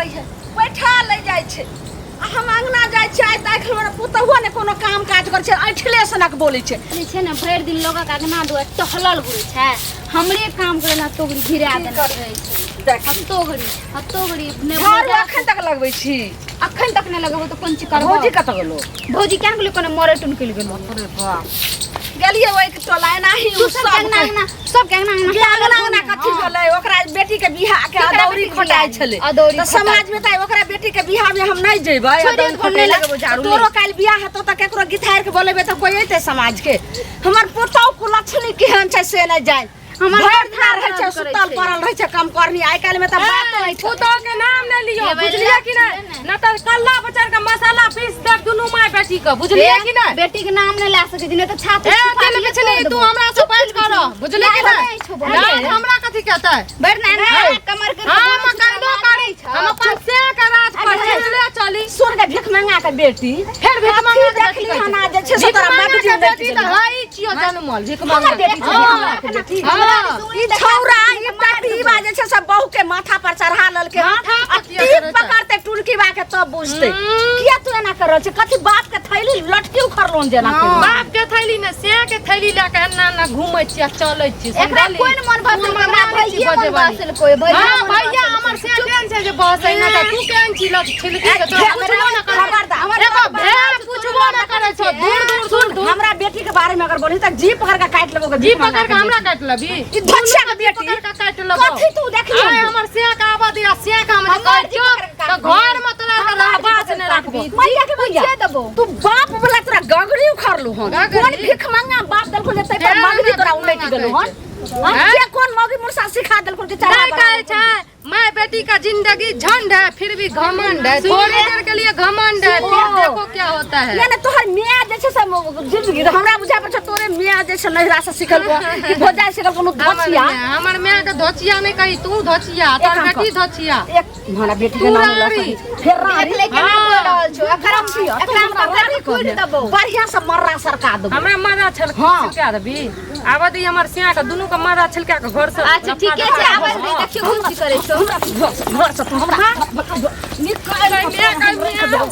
रहिए बैठा ले जाइ छै आ हम अंगना जाइ छियै आइ तक हमर पुतहुओ ने कोनो काम काज करै छै ऐठले सनक बोलै छै जे छै ने भरि दिन लोगक अंगना दुआर टहलल घुरै छै हमरे काम करे ला तोगरी भिरा की देने करबै? रहै छै देख हतोगरी हतोगरी ने झाड़ू अखन तक लगबै छी अखन तक नहि लगबो तऽ कोन चीज करबो भौजी कतऽ गेलो भौजी केना गेलो कोनो मरे टुन कइल गेलो अरे बाप गेलियै ओहि टोला एनाही तू ओ सब के अंगना सब अंगना सब के अंगना अंगना के अंगना अंगना कथी भेलै ओकरा बेटी के बियाह के केकरा अदौरी बेटी के खोटाइ बियाह? छलै अदौरी तऽ खोटाइ। समाज में तऽ ओकरा बेटी के बियाह में हम नहि जेबै छोड़ि अदौरी हम नहि खोटैला। लगेबौ झाड़ू, तोरो काल्हि बियाह हेतौ तऽ केकरो गिथारि के बोलेबै तऽ कोइ अयतै समाज के हमर पुतहु कुलक्षणी केहन छै से नहि जानि हमर भरि माथा दिना रहै छै दर्द करै सुतल छै। पड़ल रहै छै काम करनी आइ काल्हि में तऽ बात नहि छै पुतोह के नाम नहि लियो लेबै बुझलियै कि ले नहि न तऽ कल्ला बचार के मसाला पीस देब दुनू माय बेटी के बुझलियै कि नहि बेटी के नाम नहीं ला सके छी नहीं तो छाती ए छुपा तेल दिए पिछले तोड़ तू देबो। हमरा से पैंच कर बुझलियै कि नहीं, नहि छुपा नहीं हमरा कथी कहतै भरि ना ना कमर के हम करबो करी हम अपन से के राज पर चले चली सुन के भीख मंगा के बेटी फेर भीख मंगा के देखली बेटी हन आज जे छै से भीख तोरा मंगा मगजी के उलटि बेटी गेलौ। तऽ हई छियो जनमल भीख मंगा हमर बेटी छै, हाँ। हमर बेटी। हाँ। ई छौरा ई टटीबा जे छै से बहू के माथा पर चढ़ा लेलकै हन। माथा पर आ किया टीप चढ़ेतै? पकड़ते टुनकी बा के तब बुझतै किया तू एना कर रहल छै कथी बाप के थैली लटकी उखड़लोन जेना केलहुँ? बाप के थैली ने से के थैली लए के एना एना घूमै छी आ चलै छी एकरा समझली? कोन मन तू बसल हमर हमरा मानै छी भैये मन बजै वाली। बसल कोई भैया हाँ मन भैया बसल हमर से केहन छै जे बसै ना तऽ तू केहन छी लट छिलकी के तोरा पुछबो ना करै खबरदार। हमर एगो भे पुछबो ना करै छौ दूर दूर दूर दूर हमरा बेटी के बारे में अगर बोलही तऽ जी पकड़ के काटि लेबो जी पकड़ के हमरा काटि लेबी ई धोछिया के बेटी पकड़ के काटि लेबो कथी तू देखली आय हमर से के आबऽ दिया से के हम जे हमर काटि जी पकड़ के तऽ घर में तोरा के रहबास नहि राखबो मैया के मैया पूछिए देबो। तू बाप वाला तोरा गगरी उखड़लू हन गगरी? कोन भीख मंगा बाप देलखुन जे तै पर हे, मगजी तोरा भीख उलटि मंगा गेलौ हन कहै हँ? के कोन मौगी मुर्सा सिखा देलखुन कि चढ़ा नहीं कहै छै माय बेटी का जिंदगी झंड है फिर भी घमंड है थोड़ी देर के लिए घमंड है फिर देखो क्या होता है यानी तोहर मियाँ जे छै से जिंदगी हमरा बुझा पड़ै छै तोरे मियाँ जे छै नैहरा से सिखल को कि भौजाई सिखल कोनो हमर धोचिया माय- हमर माय के धोचिया नहीं कही तू धोचिया तोर काम बेटी कर। धोचिया एक हमरा बेटी के नाम लऽ रारी। सकै छी। फेर रारी देख ले केना बोल रहल छौ एकरा धोचिया, तू एकरा हमरा पकड़ रारी के कूट कहबे। देबो बढ़िया से मर्रा सरका देबो हमरा मारा छल हाँ। छिलका देबी आबऽ दी हमर सिया के दुनू के मारा छिलका के घर से अच्छा ठीके छै आबै दे देखियो कोन चीज करै छौ हमरा घर से घर से तू हमरा निकाल माय के माय।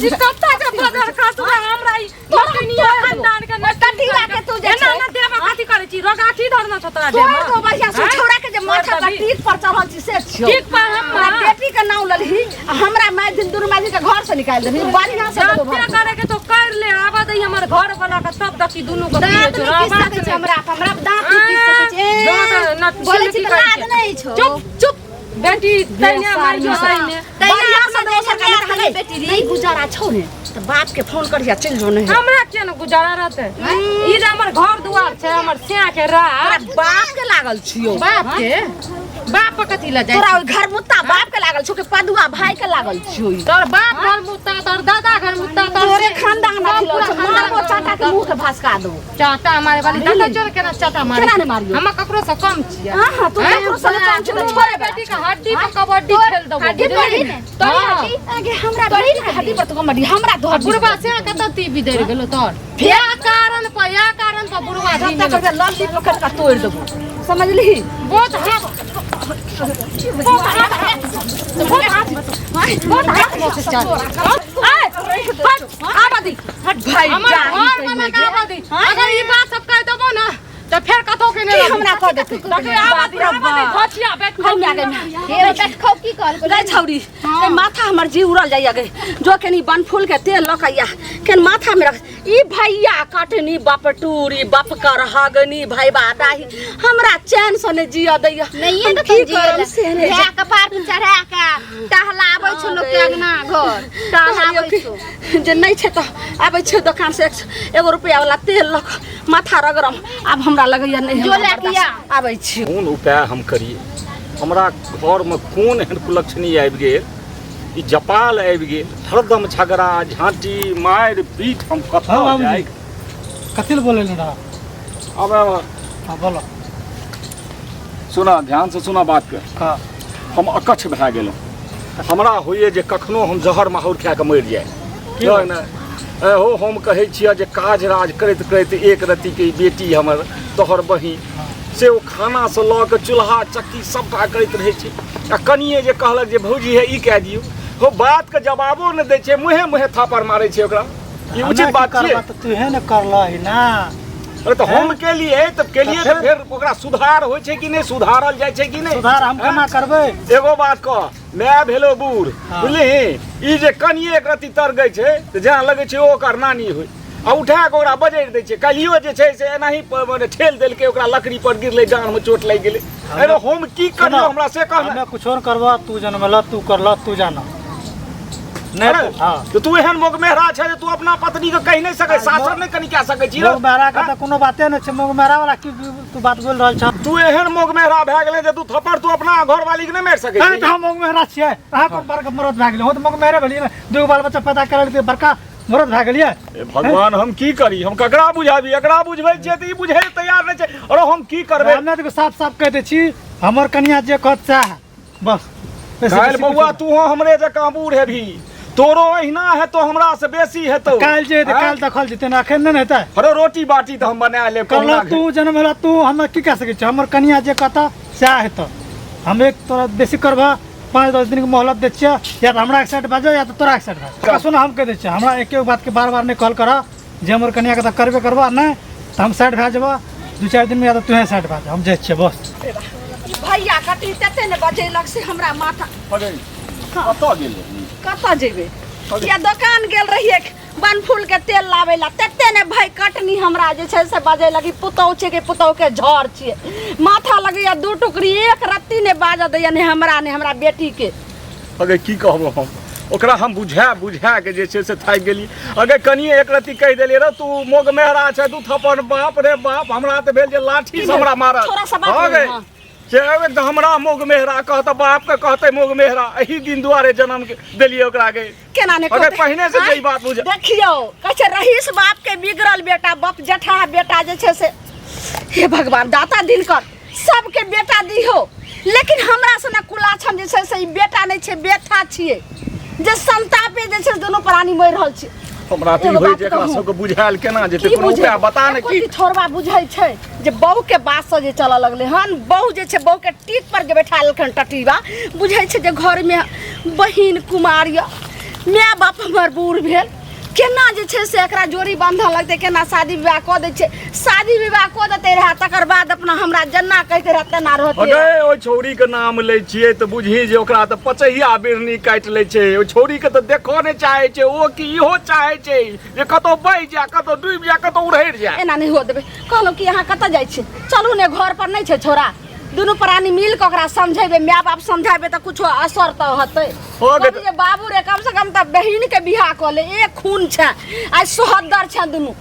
ई कत्ता के बजर खसुआ हमरा ई नकनिया खानदान के नकनिया कटिया के तू जे एना छै ना देबा कथी करै छी रोगाठी धरना छौ तोरा तोड़ देह दो बढ़िया से आँय? छौड़ा के जे माथा पर तोड़ टीक पर चढ़ल छी से छियौ ठीक पर हम हमरा बेटी के नाम ललही आ हमरा माय दिन दुनू माय दिन के घर से निकालि देबही बढ़िया से देबो जते करे के तो कर ले आबऽ दही हमर घर वाला के तब देखी दुनू के दांत की नहीं होइ पीस छौ, सकै छै हमरा हमरा दांत नहीं पीस सकै छै ए, दांत न बोलै छी छिलकी तऽ करै लाज छै। नहीं छौ चुप चुप बेटी तैने मारियो तैने बढ़िया से अपना देबो देने सरकार में हले बेटी री। नहीं गुजारा छौ ने तऽ बाप के फोन करिया चलि जो नहीं हमरा किया ने गुजारा रहतै ई जे हमर घर दुआर छै हमर सिया के राज तोरा बाप के लागल छियौ बाप के बाप पर कथी लए जाइ तोरा ओहि घर मुत्ता बाप के लागल छौ कि पदुआ भाई के लागल छियौ ई? तोर बाप घर मुत्ता तोर दादा घर मुत्ता तोर तोरे खानदान सब अथी पूरा लगल छौ मारबो खानदान चाटा के मुंह के भसका दो चाटा मारे वाली देखै छौ ने केना चाटा मारे केना ने मारियौ? हम ककरो से कम छियै हाँ हाँ तू हैं? ककरो से कम छी तऽ दुनू छोड़े बेटी के हड्डी पर कबड्डी खेल देबो हड्डी बुझलिही? तोड़ी ने, तोड़ी हाँ। हड्डी। आगे हमरा बेटी के हड्डी पर तो कबड्डी हमरा दो हड्डी बुढ़बा से कतऽ ती बिदरि गेलो तोर या कारण पर या कारण पर बुढ़बा जब दिन तक ओकरा लल्ली पकड़ के तोड़ देबो समझली बहुत हाथ बहुत हाथ बहुत हाथ बहुत हाथ मोचे चल आय हट आबादी हट भाई हमर जा घर वाला के आबादी अगर ई बात सब कह देबो ना तऽ फेर कतौ के की नहि हमरा कह देतै तके आबादी आबादी घचिया बैठ गई माय गई माय। हे बैठ खौ की कहलको गई छौरी गई माथा हमर जी उड़ल जाइया गई जो कनी बनफूल के तेल लऽ के या केन माथा में रख ई भैया कटनी बाप टूरी बाप कर हगनी भैबा डाही हमरा चैन से ने जिया दैया नहीं हम तऽ की करम से ने भए कपार पर चढ़ा के टहलाबै छौ लोक के अंगना घर टहलाबै छौ जे नहि छै तऽ आबै छै दोकान से एगो रुपया वाला तेल लऽ कऽ माथा रगड़म आब हमरा लगैया नहि जो हमरा लए के आ। बर्दाश्त। आबै छी कोन उपाय हम करियै हमरा घरमे कोन एहन कुलक्षणी आबि गेल ई जपाल आबि गेल हरदम झगड़ा झाँटी मारि पीट हम हाँ कतऽ बाबूजी जाइ कथी लए बोले रहा अब हाँ बोलो सुना ध्यान से सुना बातके हाँ हम अकच्छ भए गेलहुँ हमरा होइए जे कखनो हम जहर माहौर खाए कऽ मरि जाइ की ने ए हो हम कहै छियै जे काज राज करैत करैत एक रत्तीके ई बेटी हमर तोहर बहिन से ओ खानासँ लऽ कऽ चूल्हा चक्की सभटा करैत रहै छै आ कनिए जे कहलक जे भौजी हे ई कए दियौ हो बातके जवाबो नहि दै छै मुँहे मुँहे थापड़ मारै छै ओकरा ई उचित बात छियै तऽ तूहे ने करलही ना अरे तऽ हम केलियै तऽ केलियै तऽ फेर ओकरा सुधार होइ छै कि नहि सुधारल जाइ छै कि नहि सुधार हम केना करबै एगो बात कह माय भेलो बूढ़ बुझलिही ई जे कनिए एक रत्ती तरगै छै तऽ जेना लगै छै ओ ओकर नानी होइ आ उठा कऽ ओकरा बजरि दै छै काल्हियो जे छै से एनाही मने ठेल देलकै ओकरा लकड़ी पर गिरलै डाँढ़मे चोट लागि गेलै अरे हम की करियौ हमरा से कह हमे कुछो नहि करबह तू जनमल तू करल तू जान नहि अरे, हँ तऽ तू एहन मोगमेहरा छै जे तू अपना पत्नी के कहि नहि सकै सासर नहि कनि कए सकै छी रौ। मोग मेहरा के तऽ कोनो बाते नहि छै मोग मेहरा वाला की तू बात बोल रहल छह तू एहन मोगमेहरा भए गेलै जे तू थप्पड़ तू अपना घरवाली के नहि मारि सकै अरे छी तऽ हम मोग मेहरा छियै अहाँ कोन बड़का मरद भए गेलै हम तऽ मोग मेहरे भेलियै ने दूगो बाल बच्चा पैदा करल तऽ बड़का मरद भए गेलियै हे भगवान हम की करी हम ककरा बुझाबी एकरा बुझबै छियै तऽ ई बुझै लए तैयार नहि छै अरे हम की करबै हमे तऽ साफ साफ कहि दै छी हमर कनिया जे कहत सएह बस बेसी काल्हि बेसी बौआ कुछो तू हमरे जकाँ बूढ़ हेबही तोरो अहिना हेतौ हमरा से बेसी हेतौ नहि। काल्हि जे हेतै आँय? काल्हि देखल जेतै ने एखन नहि ने हेतै अरे रोटी बाटी तऽ हम बना लेब कहलहुँ कहुना तू जन्म भेला तू हम की कह सकै छी हमर कनिया जे कहता सएह हेतौ हम एक तोरा बेसी करबह 5-10 दिनके मोहलत दै छियै या तऽ हमरा एक साइड भए जाओ या तऽ तोरा एक साइड भए जाओ सुन हम कहि दै छियै हमरा एके बातके बार बार नहि कहल करह जे हमर कनियाके तऽ करबे करबह नहि तऽ हम साइड भए जेबह 2-4 दिनमे या तऽ तूहे साइड भए जा हम जाइ छियै बस ई भैया कटी तते ने बजेलक से हमरा माथा अरे कतऽ गेल रही? कतऽ जेबै या दोकान गेल रहियै बनफूल के तेल लाबै ला तते ने भाई कटनी हमरा जे छै से बजे लगी पुतहु छै कि पुतहु के झड़ छियै माथा लगैया दू टुकड़ी एक रत्ती ने बाजऽ दैया ने हमरा ने हमरा बेटी के अगे की कहबो हम ओकरा हम बुझा बुझा के जे छै से थाकि गेली अगे कनिए एक रत्ती कहि देलियै रे तू मोग मेहरा छै दू थप्पड़ बाप रे बाप हमरा तऽ भेल जे लाठी से हमरा मारत थोड़ा सा बात हँ भेल, गे हँ। से एकदम हमरा मोग मेहरा कहत बाप के कहते मोग मेहरा एही दिन दुआरे जन्म के देलियै ओकरा के केना ने अगर कहतै? पहिने से जे ई बात बुझ देखियौ कहै छै रहीस बाप के बिगड़ल बेटा बाप जेठा बेटा जे छै से हे भगवान दाता दिनकर सबके बेटा दिहो लेकिन हमरा से ने कुलाछन जे छै से ई बेटा नहि छै बेटा छियै जे संतापे जे छै से दुनू प्राणी मरि रहल छै हमरा तऽ ई एगो होइ बात जे एकरा कहूँ। सबके बुझायल केना जेतै की कोनो बुझै उपाय बता ने एको की चीज थोड़बा बुझै छै जे बहू के बात से जे चलऽ लगलै हन बहू जे छै बहू के टीक पर जे बैठा लेलखन टटीबा बुझै छै जे घरमे बहिन कुमार यऽ माय बाप हमर बूढ़ भेल केना जे छै से एकरा जोड़ी बान्धऽ लगतै केना शादी विवाह कऽ दै छै शादी विवाह कऽ देते रहए तकर बाद अपना हमरा जेना कहते रहए तेना रहते अगे ओहि छौड़ी के नाम लै छियै तऽ बुझही जे ओकरा तऽ पचहिया बिरनी काटि लै छै ओहि छौड़ी के तऽ देखऽ नहि चाहै छै ओ कि इहो चाहै छै जे कतौ बहि जाय कतौ डूबि जाय कतौ उड़हरि जाय एना नहि हुअ देबै कहलहुँ कि अहाँ कतऽ जाइ छी चलू ने घर पर नहि छै छोड़ा दुनू प्राणी मिल कऽ ओकरा समझेबै माय बाप समझेबै तऽ कुछो असर तऽ हेतै हो गेल। कहबै जे बाबू रे कम से कम तऽ बहिन के बियाह कऽ ले एक खून छै आइ सोहदर छै दुनू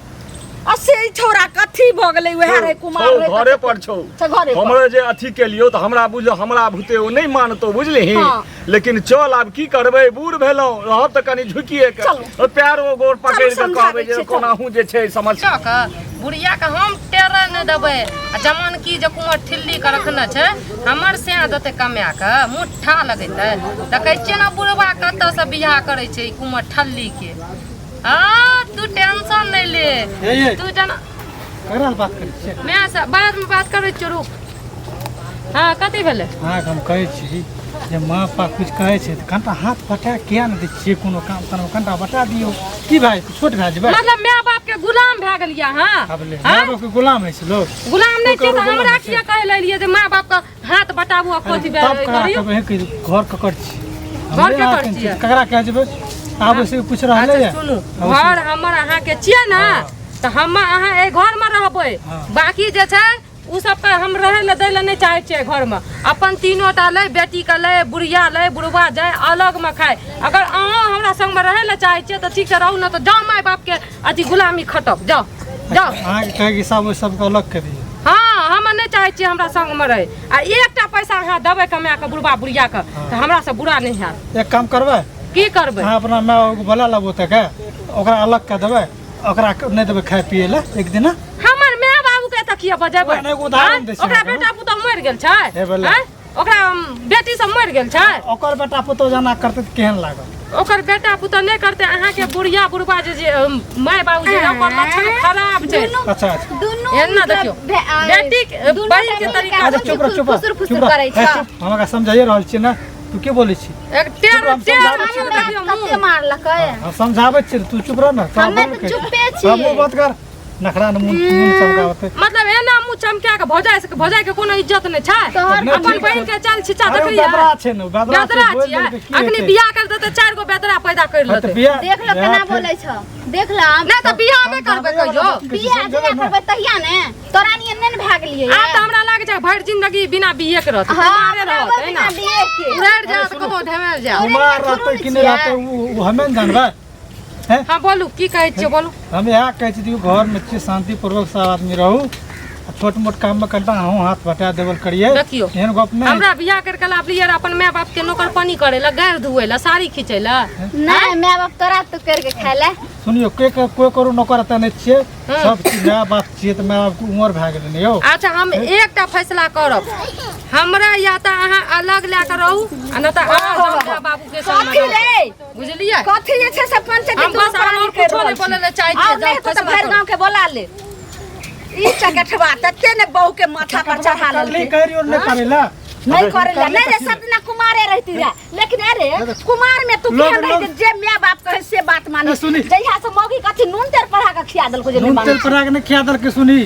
आ से ई छौड़ा कथी भऽ गेलै उएह रहै कुमार छौ रहै घरे पर छौ छै घरे पर। हमरे जे अथी केलियौ तऽ हमरा बुझ हमरा भूते ओ नहि मानतौ बुझलिही हाँ। लेकिन चल आब की करबै बूढ़ भेलहुँ रहब तऽ कनि झुकिए के चलू। पैरो गोर पकड़ि कऽ समझाबै कहबै जे छियै, चलू। कोनाहु जे छै समस्या के बुढ़िया के हम टेरऽ नहि देबै आ जमन की जे कुमर ठिल्ली के रखने छै हमर सैया देतै कमा के मुठ्ठा लगेतै देखै छियै ने बुढ़बा कतऽ से बियाह करै छै ई कुमर ठल्ली के हँ तू टेंशन नहि ले हे ये तू जना ककरा से बात करै छियै माय से बादमे बात करै छियौ रुक हँ कथी भेलै अहाँके हम कहै छी जे माँ पापा किछु कहै छै तऽ कनिटा हाथ बटा किया नहि दै छियै कोनो काम ताम कनिटा बटा दियौ की भए जेतै छोट भए जेबै मतलब माय बाप के गुलाम भए गेलियै अहाँ आब ले माय बापके गुलाम होइ छै लोक गुलाम नहि छियै तऽ ककरो हमरा गुलाम होइ छै। किया कहै लेलियै जे माय बाप के हाथ बटाबू आ खोजी तब ककरा करियौ कहबै कि घर ककर छी घर हमरे ककर अहाँके छियै? छी, ककरा कहै जेबै आब ओइसे पूछि रहलै अच्छा यऽ सुनू घर हमर अहाँके छियै ने तऽ हम अहाँ एहि घरमे रहबै हँ। बाकी जे छै ओ सबके हम रहै लए दै लए नहि चाहै छियै घरमे अपन तीनो टा लै बेटीके लै बुढ़िया लै बुढ़बा जाय अलगमे खाय अगर अहाँ हमरा संगमे रहै लए चाहै छियै तऽ ठीक छै रहू ने तऽ जाउ माय बापके अथी गुलामी खटब जाउ जाउ अहाँके कहैके हिसाब ओहि सबके अलग कऽ दियौ हँ हम नहि चाहै छियै हमरा संगमे रहै आ एकटा पैसा अहाँ देबै कमा कऽ बुढ़बा बुढ़ियाके तऽ हमरासँ बुरा नहि हैत एक काम करबै की करबै अहाँ अपना माय बाबूके बोला लेबो तऽ के ओकरा अलग कऽ देबै ओकरा नहि देबै खाय पियै लए एक दिना हमर माय बाबू के एतऽ किया बजेबै ओकरा एगो उदाहरण दै छी ओकरा अहाँके। बेटा पुतहु मरि गेल छै हे भेलै। आँय? ओकरा बेटी सब मरि गेल छै ओकर बेटा पुतहु जेना करतै तऽ केहन लागत ओकर बेटा पुतोह नहि करतै अहाँके बुढ़िया बुढ़बा जे जे माय बाबू जे है, ओकर लक्षण खराब छै अच्छा अच्छा दुनू एना मतलब देखियौ बेटी के- दुनू बहिन के बेटी तरीका अच्छा चुप रह चुप रह फुसुर चुप फुसुर रह करै ए, छ चुप हम एकरा समझाइए रहल छियै ने तू के बोलै छी एक टेर हम टेर समझाबै मुँह छियै। देखियौ कते मुँह मारलकै हम समझाबै छियै तू चुप रह ने तोरा हमे बोलकै। तऽ चुपे छियै। हाँ, मुँह बंद कर नखरा ने मुँह मुँह चमकावते मतलब एना मुँह चमका के भौजाइ से भौजाइ के कोनो इज्जत नहि छै तोहर नहि, अपन ठीक बहिन छै। के चाल छिचा अरे ओ देखलियै बेदरा छै ने बेदरा छै बेदरा बोल छियै देलकै की अखनी हेतै? बियाह कर देतै चारि गो बेदरा पैदा कर हाँ, तऽ लेतै बियाह देख लो केना बियाह बोलै छ देख लो हम नहि तऽ बियाह नहि करबै कहियो बियाह जहिया करबै तहिया ने तोरा नियन नहि ने भए गेलियै आब तऽ हमरा लागै छै भरि जिंदगी बिना बिये के रहतै हाँ, कुमारे रहत है बिना ना बिये के उड़ैर जायत कतौ ढेमेल जायत कुमार रहतै कि नहि रहतै ओ हमे ने जानबै हैं? हाँ बोलू की कहै छियै बोलू हम इएह कहै छी देखियौ घरमे छियै शान्तिपूर्वक सब आदमी रहू आ छोट मोट काममे कनिटा अहूँ हाथ बटा देबल करियै देखियौ, एहन गप नहि हमरा बियाह करके लाबलियै रऽ अपन माय बाप के नौकरपनी करे ला गारि धुए ला साड़ी खींचे ला नहि माय बाप तोरा तू करके खाय ले सुनियौ के के कोइ करू नौकर एतऽ नहि छियै सब चीज माय बाप छियै तऽ माय बापके उमर भए गेलै ने यौ अच्छा हम एकटा फैसला करब हमरा या तऽ अहाँ अलग लए कऽ रहू आ नहि तऽ अहाँ जाउ माय बाबू के संग कथी रे बुझलियै कथी जे छै से पंचायत हम बस आब और कुछो नहि बोलै लए चाहै छियै और जाउ नहि हेतौ तऽ फैसला भरि करू गाँव के बोला ले ई चकेठवा तते ने बहू के माथा पर चढ़ा करली लेलकै कहि रहियो नहि करै ला नहीं करे ला नहीं रे सब दिना कुमारे रहती रे लेकिन अरे कुमार में तू लोग- केहन रही लोग- जे माय बाप कहे से बात मानी ए, सुनी। जहिया से मौगी कथी नून तेल पढ़ा के खिया देलको जे नहीं नून माने तेल पर के नहि खिया देलकै सुनी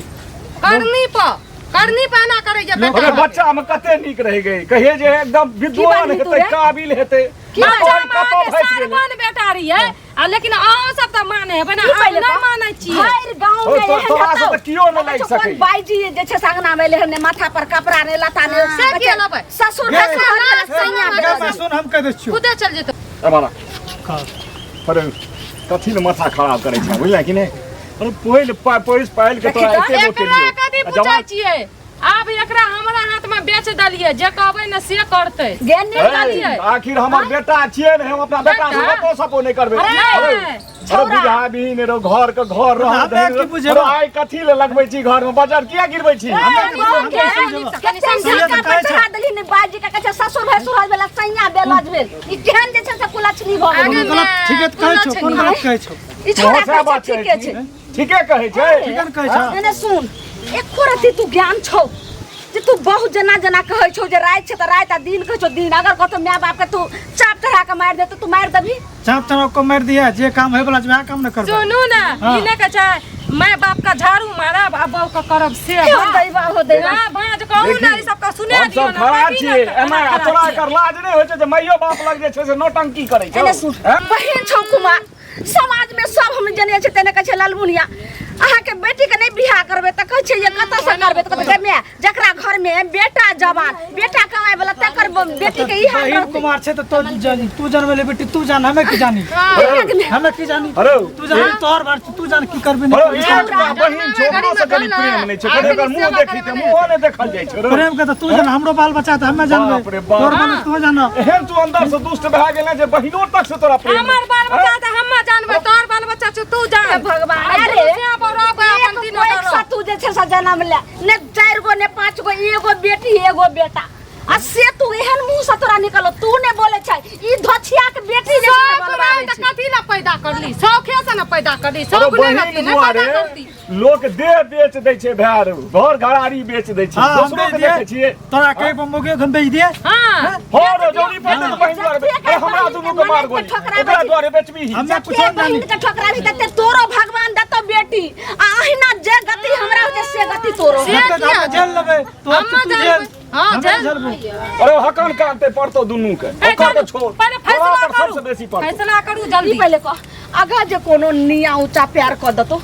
करनी पर करनी पर एना करै जे अरे बेटा बच्चा में कते नीक रह गई कहिए जे एकदम विद्वान बनी तू हेतै रे? काबिल हेतै की बच्चा कतौ माने फँसि गेलै सारवन बेटा रहियै आ लेकिन अहाँ सब तऽ माने हेबै ने की हम पहिले नहि कह? मानै छियै भरि गाँव ओ, में एहन तोरा से हेतौ। तऽ कियो नहि देखै लागि छौ, कोन सकैए। बाईजी जे छै से अंगना में एलै हन, ने माथा पर कपड़ा ने लत्ता ने से किया लेबै? ससुर गे, भैंसुर घर के सैया गे, बेटा। गे, सुन हम कहि दै छियौ खुदे चलि जेतौ ए बाबा कह। अरे कथी ले माथा खराब करै छै बुझला कि नहि अरे पहिल पैस पाइल के तोरा एते गो एकरा केलियौ कथी आ पूछै जवान छियै आब एकरा हमरा हाथ में बेच देलियै जे कहबै ने से करतै गे नहि ए, देलियै। आखिर हमर बेटा छियै ने हम अपना बेटा से बेटा? गपो सपो नहि करबै अरे, अरे अरे छौड़ा। बुझा भी ने रहो घर के घर रह हमरा की बुझेबा? अरे आइ कथी ले लगबै छी घर में बाजार किया गिरबै छी हमरा की बुझेबा? कते सैया झटका तऽ पर कहै छै। चढ़ा देलही ने बाजी के कहै छै ससुर भैंसुर होय वाला सैया बेलज भेल ई केहन जे छै से कुलक्षणी भऽ गेल कोनो गलत ठीके तऽ कहै छौ कोन गलत कहै छौ ई छोड़ा सएह कहै बात छै छै ठीके छै ठीके कहै छै ठीके ने कहै छौ एने सुन एको रति तू ज्ञान छौ जे तू बहुत जेना जेना कहै छौ जे राति छै तऽ राति आ दिन कहै छौ दिन अगर कतौ माय बाप के तू चाप चढ़ा के मारि देतौ तू मारि देबही चाप चढ़ा के मारि दिया जे काम होय वाला छै वएह काम न करबै सुनू ने हाँ। ई नहि कहै छै माय बाप का झाड़ू मारब आ बहू के करब से हो दैवा हो दैवा हाँ भाँज कहू ने ई सबके सुना हम दियौ सब ने खड़ा कथी छियै ने एना खड़ा तोरा छियै। एकर लाज नहि होइ छै जे माइयो बाप लग जे छै से नौटंकी करै छै एने सुन हैं? बहिन छौ कुमार समाज में सब हम जने छै तेने कहै छै लालमुनिया अहाँके बेटी के नहि बियाह करबै तऽ कहै छै जे कतऽ से करबै तऽ कहतै माय जकरा घर में बेटा जवान बेटा कमाय वाला तकर बेटी के ई हाल बहिन रहतै। कुमार छै तऽ तो तू जनबै बेटी तू जान हमे की जानी हमे की जानी अरे तू जान तोहर बार तू जान की करबी नहीं अरे करबी। एकटा बहिन छौ ओकरो से कनि प्रेम नहि छै कनि ओकर मुँह देखी तऽ मुँहो नहि देखल जाइ छै रौ। प्रेम के तऽ तू जान हमरो बाल बच्चा तऽ हमे जानबै बाप रे बाप। तोहर बाल तू जान एहन तू अंदर से दुष्ट भए गेलै जे बहिनो तक से तोरा प्रेम हमर बाल बच्चा तऽ हम जानबै तोहर बाल बच्चा छौ तू जान हे भगवान, आ अरे। दुनू से बराबर अपन एक तीनों एक रह। सा तू जे छै से जन्म ले ने चारि गो ने पाँच गो एगो बेटी एगो बेटा आ से तू एहन मुंह से तोरा निकलो तू ने बोले छै ई धोछिया के बेटी जे छै से शौक बोलबाबै रहे तऽ छै। कथी लए पैदा करली शौखे से ने पैदा करली अरे शौक नहि बहिन रहती नहि पैदा दुआरे करती लोक देह बेच दै छै भाय रौ घर घरारी बेच दै छै हाँ, हम दोसरो बेच के दिए देखै छियै तोरा कहे पर मौगी हम बेच दिए हाँ हँ रौ जौनी पड़तै तऽ बहिन दुआरे बेच अरे हमरा दुनू के मार गोली ठोकरा ओकरा दुआरे बेचबी हमे कुछो जते नहीं जानी बहिन के ठोकराबी तते तोरो भगवान देतो बेटी आ अहिना जे गति हमरा होते से गति तोरो से हम तऽ किया? हम जेल लेबै तोहर हम्मे तू जेल जानबै। हाँ, हमे जेल। झेलबै अरे हकन कानते पड़तो दुनू के ए, ओकर चलू, तऽ छोड़ पहिले तोरा फैसला पर करू सबसे बेसी पड़तो फैसला करू ई जल्दी पहिले कह अगर जे कोनो निया ऊंचा प्यार कर देतो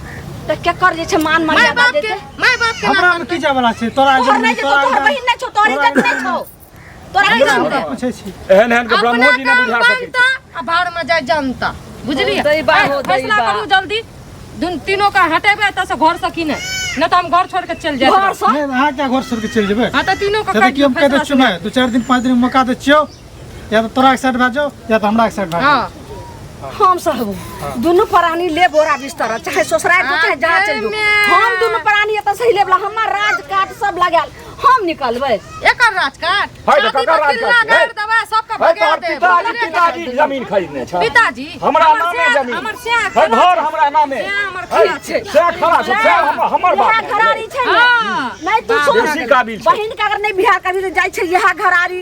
त केकर जे छै मान माय मर्यादा बाप के जेतै माय बाप के हमरा में की जाय वाला छै तोरा तोहर नहि जेतौ तोहर बहिन नहि छौ तोहर इज्जत नहि छौ तोरा की हमरा जानतै पूछै छी एहन एहन के अपना ब्रह्मो जी नहि काम बुझा सकै बनता आ बाहर में जाय जनता बुझलियै दैबा ए, हो फैसला दैबा। करू जल्दी दुन तीनों का हटेबै एतऽ से घर से कि नहि नहि तऽ हम घर छोड़ के चलि जायब घर से नहि अहाँ क्या घर छोड़ के चलि जेबै हाँ तऽ तीनों का से काटि देखियौ हम दियौ, कहि दै फैसला छियौ नहि दू चारि दिन पाँच दिन मौका दै छियौ या तऽ तोरा के साइड भए जाओ या तऽ हमरा के साइड भए जाओ हाँ हम सहबू दुनू प्राणी ले बोरा बिस्तर चाहे ससुराल जो चाहे जहाँ चल जो हम दुनू प्राणी एतऽ सही लेबला हमर राज काट सब लगायल हम निकलबै। एकर राजकाट है तऽ छाती ककर पर राजकाट किल्ला छै? गाड़ि देबै, सबके है भगा तोहर देब। पिताजी हमरे पिताजी जमीन खरीदने छै। पिताजी हमरा हमर नामे स्याह- जमीन। हमर स्याह है खड़ा घर छै। हमरा नामे। स्याह हमर है, खड़ा छै। स्याह खड़ा छै, स्याह हमर इएह बाप। घरारी छै ने। हाँ। नहीं तू सुन, बेसी काबिल छै। बहिन के अगर नहीं बियाह करबी तऽ जाइ छै इएह घरारी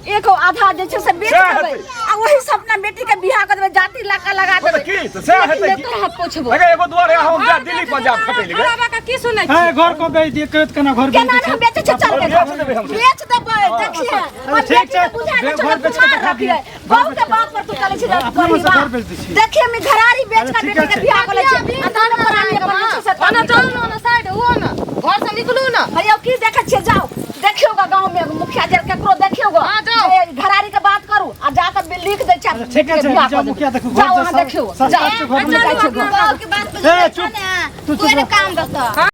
एक आधा जे छै से बेच सएह देबै हेतै। आ वही सब अपना बेटी के बियाह कर देबै, जाति लाका लगा तऽ देबै। की तऽ सएह हेतै लेकिन की? तोरा पुछबो अगे एगो दुआरे हम जा दिल्ली पंजाब खटै खड़ा लेबै। भऽ कऽ की सुनै है छी? घर को बेच दिए, कहत केना घर बेच केना दै नहि हम छै? बेचै छै, चल के बेच देबै हम। बेच देबै, देखिए। अच्छा, ठीक छै। बुझा के घर चलो बेच के कुमार देखा रखिए दिए। बहू के बात पर तू चलै छै। अपना मन से घर बेच दै छियै। देखिए हम घरारी बेच अच्छा, के ठीक बेटी के छै। बियाह कर लै छै आ दोनो प्राणी अपन जे छै से ओना चलू ने, ओना साइड हुओ ने, घर से निकलू ने। भैया की देखै छियै? जाओ देखियौ गा गाँव में मुखिया जी केकरो देखियौ गा। हाँ, जाओ। जे घरारी के बात करू आ जाके लिख दै छै। अच्छा, ठीक छै, बियाह जाओ कऽ देबै। मुखिया देखू, घर जाओ से अहाँ देखियौ, सस्ता जाओ। छै घर हम जाइ छियै घर। बाबू के बात ए, चुप। ने तू चुप कोई रह। काम बता।